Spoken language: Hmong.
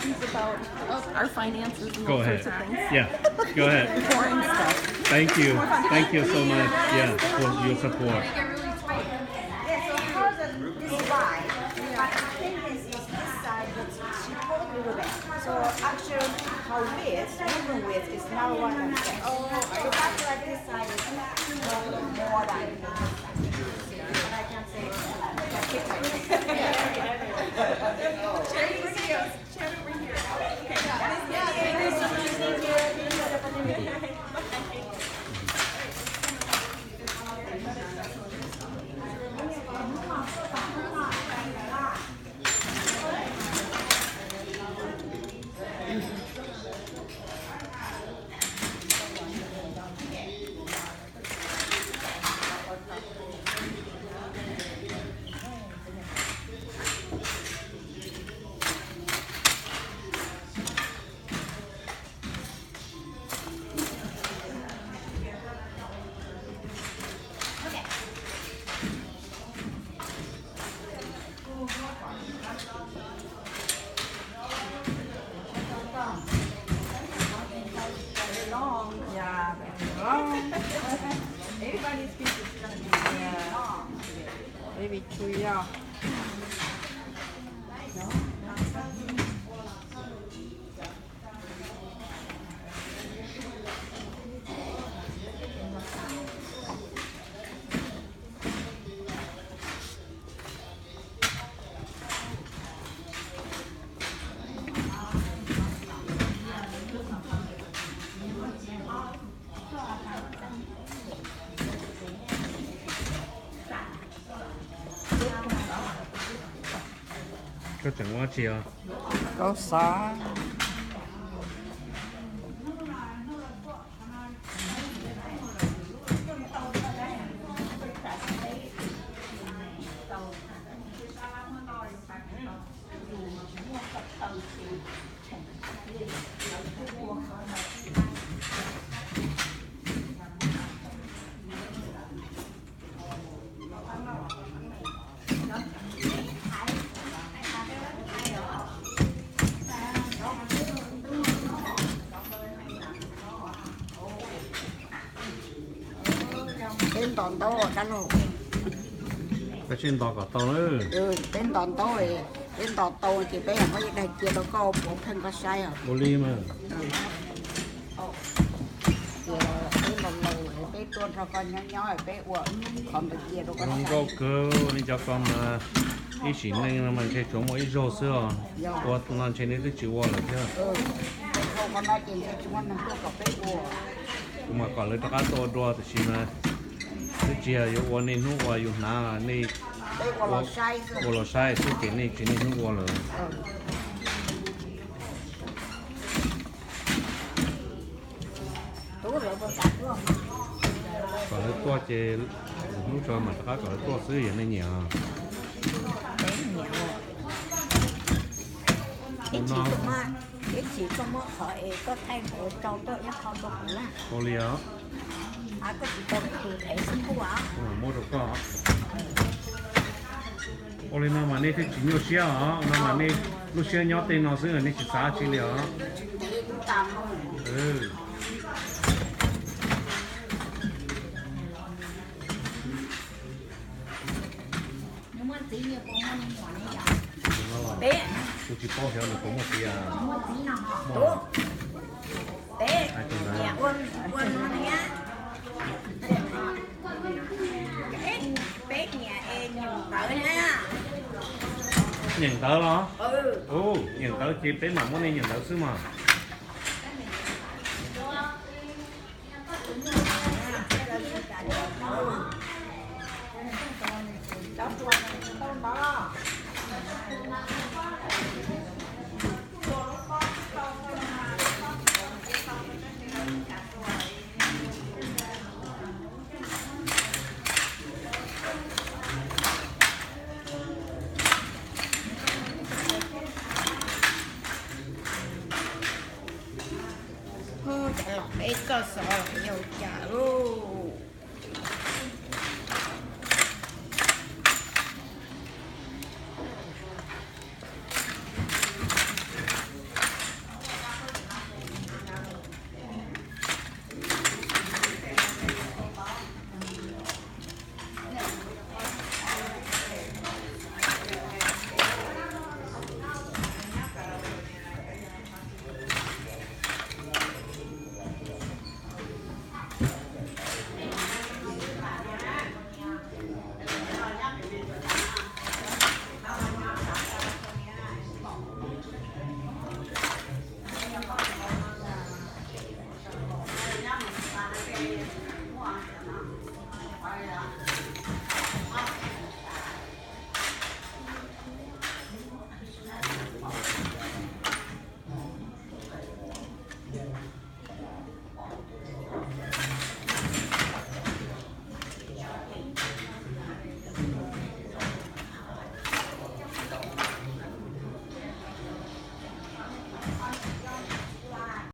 things about our finances and all sorts of things. Yeah, go ahead. Boring stuff. Thank you. Thank you so much. Yeah, for your support. Yeah, so hers is this side, but I think this is this side that's cheaper a little bit. So actually, her width, normal width is narrower than this. So that's why this side is more than this side. And I can say, Baby chui yog. Koj tseem ua tsi os? Koj xav. Peb nto ntaub dab laug. Peb nto kom tau na. Peb nto ntaub, peb nto tau ces peb muab ib daig cia rau koj puav pheej koj saib os. Ua li mas. Ces peb laus laus peb tuaj nrog koj nyob nyob peb ua qhov ntawd cia rau koj saib. Zoo nkauj kawg li cov ko mas, ib sim neej no mas ntshe tsuas muaj ib zaug xwb os. Ua no ntshe nej twb tsis ua lawm thiab. Kuv mas kom lawv rov qab tuaj ua dua tiam sis mas twb tsis yog yuav ua nej hnub ua yus hnav, nej ua los saib xwb ces nej tsis niaj hnub ua lawm. Kom lawv tuaj ces lwm hnub tso mam rov qab kom lawv tuaj xwb yog nej nyiam. Ua li os. Muab rau koj. Ua li no mas nej thiaj tsis nyuaj siab os, no mas nej lub siab nyob tej no xwb nej tsis xav tsi li os. Kuv tsis paub xyov nws puas muaj txiv. Nyiam ntawv los? Nyiam ntawv ces peb mam muab nej nyiam ntawv xwb mas. Hu cas los peb koj xov yau cas lub.